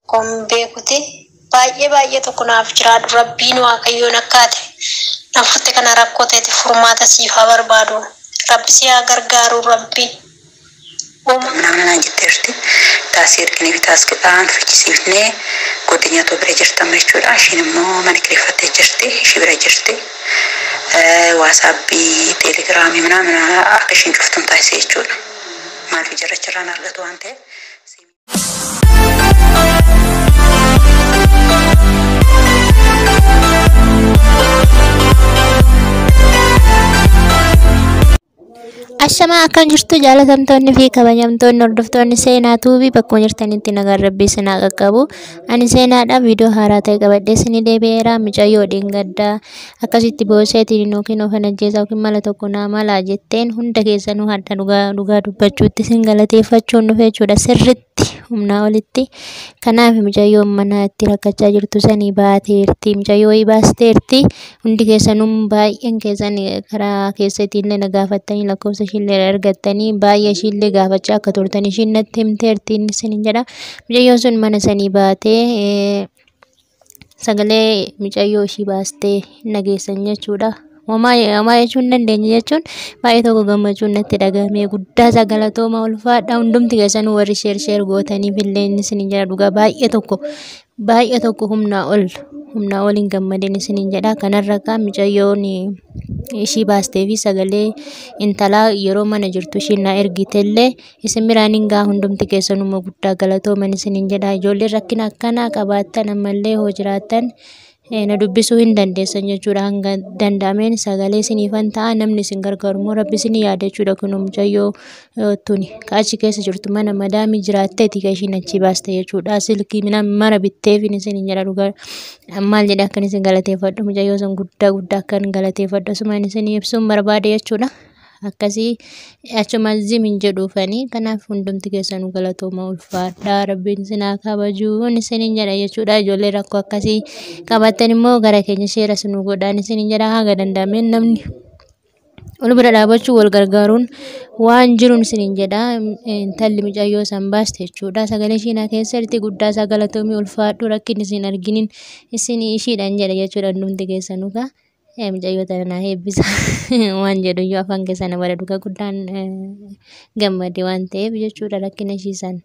Tokko hin beekuti. Baay'ee baay'ee tokko naaf jiraadhu Rabbiin Waaqayyoon akka ati na furte kana rakkoo ta'eeti furmaata siif haa barbaadu. Rabbi si haa gargaaru Rabbi. Uumaa. Namni naan jetteerti taasii erginee fi taaskidhaan fichisiifnee godinyaa too bira jirtama jechuudha. Ishiin immoo mana kireeffattee jirti. Ishii bira jirti. Waasaapbii, teelegiraamii mana akka ishiin cuftuun taasise jechuudha. Maaliif jarra achirraan argatu waan ta'eef. Ashamaa akkam jirtu jaalatamtoonni fi kabajamtoonni hordoftoonni Seenaa Tuubii bakkuma jirtanitti nagaan Rabbii isin haa qaqqabu. Ani Seenaadha, viidiyoo haaraa ta'e qabadhee isinii deebi'eera. Mucayyoo dheengaddaa akkasitti booseetiin yookiin of ajjeesaa yookiin mala tokko naa malaa jetteen hunda keessanuu hadha dhugaa dhugaa dubbachuutti isin galateeffachuun dhufe jechuudha, sirritti humnaa olitti. Kanaaf mucayyoon mana itti rakkachaa jirtu sanii baateerti. Mucayyoo wayii baasteerti. Hundi keessanuu baay'een keessan karaa keessatti illee na gaafattanii, lakkoofsa ishiillee argattanii, baay'ee ishiillee gaafachaa akka turtan ishiin natti himteerti inni isiniin jedha. Mucayyoon sun mana sanii baatee sagalee mucayyoo ishii baastee nageessan jechuudha. Homaa homaa jechuu hin dandeenye jechuun baay'ee tokko gammachuun natti dhagahame, guddaa isaa galatooma, ulfaadha. Hundumti keessanuu warri sheer sheer gootaniif illee inni isiniin jedha, dhugaa baay'ee tokko baay'ee tokko humnaa ol humnaa ol hin gammadin isiniin jedha. Kanarra kaan mucayyoon ishii baastee fi sagalee intalaa yeroo mana jirtu ishiin naa ergitellee isin biraan hin ga'a. Hundumti keessanuma guddaa galatooman isiniin jedha. Ijoolleen rakkina akkanaa qabaattan ammallee hoo jiraattan na dubbisuu hin dandeessan jechuudha. Hanga danda'ameen sagalee isiniifan ta'a, namni isin gargaaru immoo Rabbi isinii yaada jechuudha. Kun mucayyoo tuni ka achi keessa jirtu mana madaamii jiraatteeti ka ishiin achi baaste jechuudha. Silkii mina mara bitteefin isiniin jedha. Dhugaa maal jedhe akkan isin galateeffadhu, mucayyoo sun guddaa guddaa akkan galateeffadhu asumaan isinii ibsuun barbaade jechuudha. Akkasii achuma zim hin jedhuufanii, kanaaf hundumti keessanuu galatooma, ulfaadhaa, Rabbiin isin haa kabajuun isiniin jedha jechuudha. Ijoollee rakkoo akkasii qabaattan immoo gara keenya seera sinuu godhaan isiniin jedha. Haga danda'ameen namni ol bira dhaabachuu, wal gargaaruun waan jiruun isiniin jedha. Intalli mucayyoo san baaste jechuudha. Sagalee ishii naa keessa jirti, guddaa isaa galatoomii, ulfaadhu, rakkinni isin arginin isin ishiidhaan jedha jechuudha. Hundumti keessanuu kaa. Mucayyoo tana naa eebbisa waan jedhu iyyuu afaan keessaa nama dhugaa guddaan gammade waan ta'eef jechuudha. Rakkina ishii san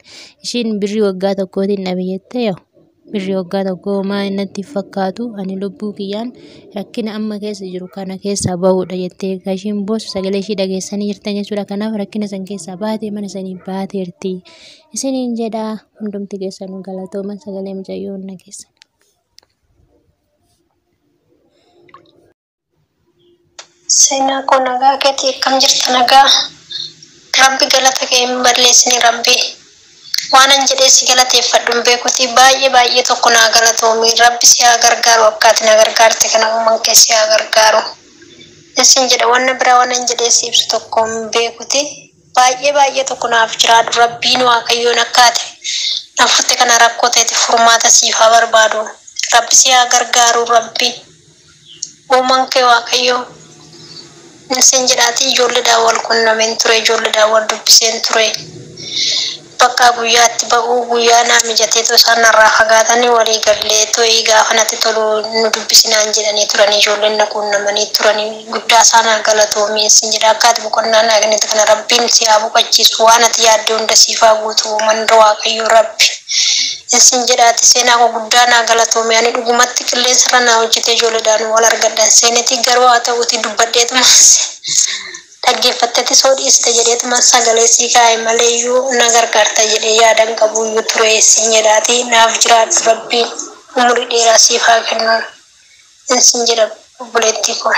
ishiin birrii waggaa tokkootiin dhabe jettee, yoo birrii waggaa tokko homaa natti hin fakkaatu, ani lubbuu kiyyaan rakkina amma keessa jiru kana keessaa bahuudha jettee kan ishiin boossu sagalee ishii dhageessanii jirtan jechuudha. Kanaaf rakkina san keessaa baatee mana sanii baateerti isiniin jedha. Hundumti keessanuu galatooma, sagalee mucayyoo na keessan. Seenaa koo, nagaa keetii? Akkam jirta? Nagaa Rabbi galata kee hin balleessini. Rabbi waan an jedhee si galateeffadhu hin beekuti. Baay'ee baay'ee tokko naa galatoomi. Rabbi si haa gargaaru. Akka ati na gargaarte kana uuman kee si haa gargaaru isin jedha. Wanna biraa waan an jedhee si ibsu tokko hin beekuti. Baay'ee baay'ee tokko naaf jiraadhu Rabbiin Waaqayyoon akka ati na furte kana rakkoo ta'eeti furmaata siif haa barbaadu. Rabbi si haa gargaaru, Rabbi uuman kee Waaqayyoo isin jedhaati. Ijoolleedhaan wal qunnameen ture, ijoolleedhaan wal dubbiseen ture. Bakka guyyaatti ba'uu guyyaa naa mijateetu isaan narraa fagaatanii walii gallee to'ii gaafa natti tolu nu dubbisinaan jedhanii turanii, ijoolleen na qunnamanii turanii. Guddaa isaanaa galatoomii isin jedha. Akka ati boqonnaa naa kennite kana Rabbiin si haa boqochiisu, waan ati yaadde hunda siif haa guutu uuman Waaqayyo Rabbi isin jedhaati. Seenaa koo, guddaa naa galatoomii. Ani dhugumatti qilleensarra naa hojjetee ijoolleedhaan wal argadhan seenetii, garuu haa ta'uutii dubbadheetuma dhaggeeffattetti soo dhiiste jedheetuma sagalee sii kaa'e malee iyyuu na gargaarta jedhee yaadan qabu iyyuu ture isin jedhaati. Naaf jiraadhu, Rabbiin umurii dheeraa siif haa kennu isin jedha, obboleettii koo.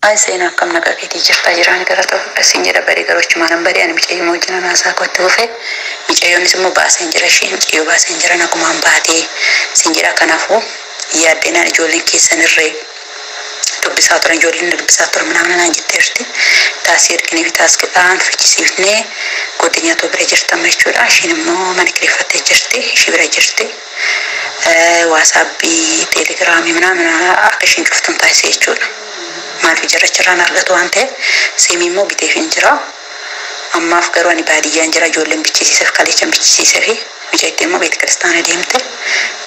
Ay Seenaa, akkam nagaa keetii? Jirtaa? Jiraan galata siin jedha. Barii garuu achumaan hin badee, ani mucayyoo wajjin haasaa kootti fufe. Mucayyoonis immoo baaseen jira, isheen mucayyoo baaseen jira, nagumaan baatee siin jedha. Kanaafuu yaaddeenaan ijoolleen keessan irree dubbisaa turan, ijoolleen dubbisaa turan mana naan jetteerti. Taasii erginee fi taaskidhaan fichisiifnee godinyaa too bira jirtama jechuudha. Ishiin immoo mana kireeffattee jirti. Ishii bira jirti. Waasaapbii, teelegiraamii mana akka ishiin cuftuun taasise jechuudha. Maaliif jarra achirraan argatu waan ta'eef, siimii immoo biteef hin jira. Ammaaf garuu ani baadiyyaan jira, ijoolleen bichisiiseef, kaleechan bichisiisee fi mucayittiin immoo beet kiristaana deemte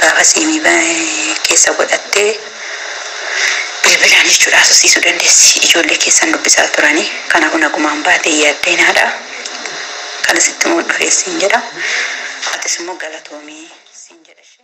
gaafa siimii keessa godhattee bilbilaan jechuudha haasofsiisuu dandeessi. Ijoollee keessan dubbisaa turanii, kanaafuu nagumaan baatee yaaddeenaadha. Kana sitti immoo dhufee siin jedha. Atis immoo galatoomii siin jedha.